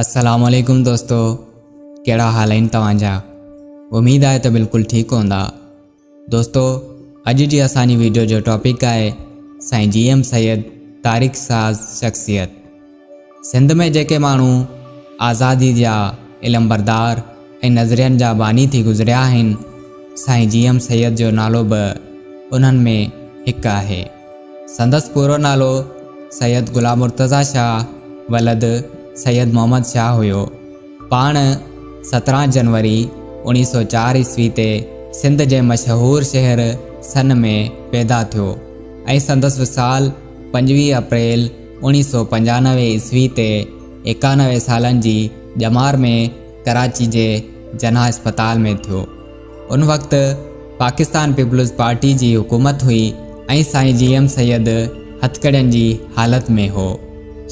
السلام عليڪم دوستو ڪهڙا حال آهن توهان جا اميد آهي ته بلڪل ٺيڪ هوندا دوستو اڄ جي اسان جي ويڊيو جو ٽاپڪ آهي سائين جي ايم سيد تاريخ ساز شخصيت سنڌ ۾ جيڪي ماڻهو آزادي جا علمبردار ۽ نظرين جا باني ٿي گذريا آهن سائين جي ايم سيد جو نالو به انهن ۾ هڪ آهي سندس پورو نالو سيد غلام مرتضيٰ شاهه ولد سيد محمد شاهه هيو. پاڻ 17 جنوري 1904 عيسوي تي سنڌ جي مشهور شهر سن ۾ پيدا ٿيو ۽ سندس وصال 25 اپريل 1995 عيسوي تي 91 سالن جي ڄمار ۾ ڪراچي جي جناح اسپتال ۾ ٿيو. ان وقت پاڪستان پيپلز پارٽي جي حڪومت هئي ۽ سائين جي ايم سيد هٿڪڙين جي حالت ۾ هو.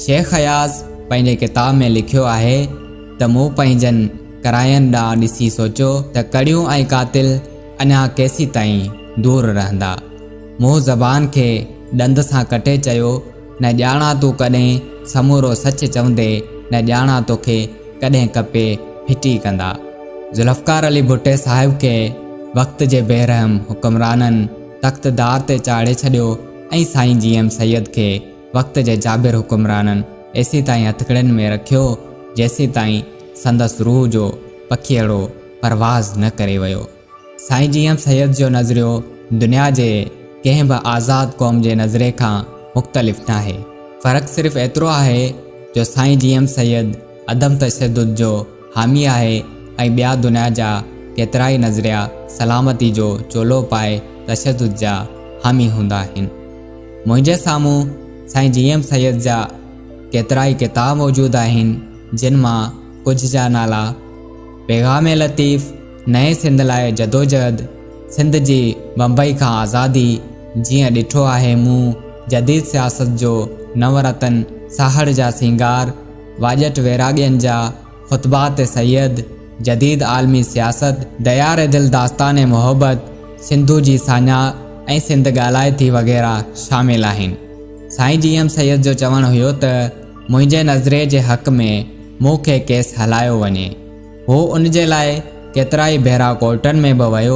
شيخ اياز پنهنجي ڪتاب ۾ لکيو آهي ته مون پنهنجن ڪراين ڏانهن ڏسي سوچيو ته ڪڙيون ۽ قاتل اڃا ڪيسيتائين دور رهندا. مون زبان کي ڏند سان ڪٽي چيو نه ڄاڻان تون ڪڏهن سمورو سچ چوندي نه ڄاڻان توکي ڪڏهن ڪپي ڦٽي ڪندا. ذوالفقار علي ڀٽي صاحب کي وقت جي بي رحم حڪمرانن تخت دار تي چاڙهي ڇڏيو ۽ سائين جي ايم سيد کي وقت جي جابر حڪمرانن ايسيتائين هٿڪڙين ۾ رکيو جيسيتائين سندس روح جو پکيئڙو پرواز نه ڪري ويو. سائين جي ايم سيد جو نظريو دنيا جي ڪنهن به آزاد قوم جي نظرئي کان مختلف ناهي. فرق صرف ايترو آهي جو سائين جي ايم سيد عدم تشدد جو حامي آهي ۽ ٻيا دنيا جا ڪيترائي نظريا سلامتي جو چولو پائي تشدد جا حامي هوندا آهن. منهنجي سامهون سائين جي ايم سيد جا ڪيترائي ڪتاب موجود آهن جن مان ڪجهه جا نالا پيغام لطيف، نئين سنڌ لاء جدوجهد، سنڌ جي بمبئي کان آزادي، جيئن ڏٺو آهي مون، جديد سياست جو نو رتن، ساهڙ جا سينگار، واڄٽ ويراڳين جا، خطبات سيد، جديد عالمي سياست، ديار دل داستان محبت، سنڌو جي ساڃاهه ۽ سنڌ ڳالهائي ٿي وغيره شامل آهن. سائين جي ايم سيد جو چوڻ هيو ته منهنجي نظريي جي حق ۾ مون کي ڪيس هلايو وڃي. هو ان جي لاء ڪيترائي ڀيرا ڪورٽن ۾ به ويو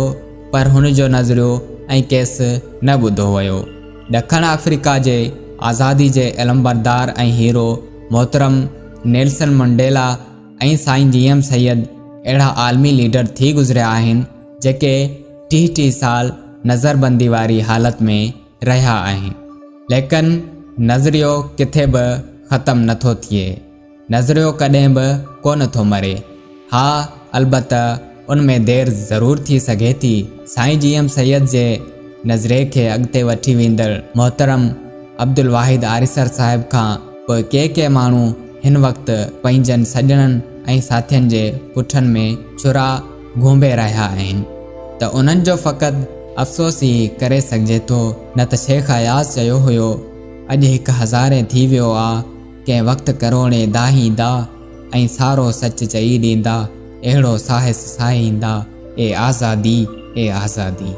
پر هن جو نظريو ۽ ڪيس نه ٻڌو ويو. ڏکڻ آفريڪا جي آزادي جي علمبردار ۽ هيرو محترم نيلسن منڊيلا ۽ سائين جي ايم سيد اهڙا عالمي ليڊر ٿي گذريا آهن جيڪي ٽيهه ٽيهه سال نظربندي واري حالت ۾ رهيا آهن ليڪن نظريو ڪٿي به ختم نٿو ٿئي. نظريو ڪڏهن به ڪونه ٿو مري. ها البته ان ۾ دير ضرور ٿي سگهي ٿي. سائين جي ايم سيد جي نظريي کي اڳتي وٺي ويندڙ محترم عبدالواحد آريسر صاحب کان پوء ڪي ڪي ماڻهو هن وقت پنهنجن سڄڻن ۽ ساٿين جي پٺن ۾ ڇرا گهونبي رهيا آهن ته انهن جو فقط افسوس ئي ڪري سگهجي ٿو نه ته شيخ اياز چيو هيو اڄ هڪ هزارين ٿي ويو آ. ڪنهن وقت ڪروڙين دانهيندا ۽ سارو سچ چئي ڏيندا، اهڙو ساهس ساهيندا، اي آزادي، اي آزادي.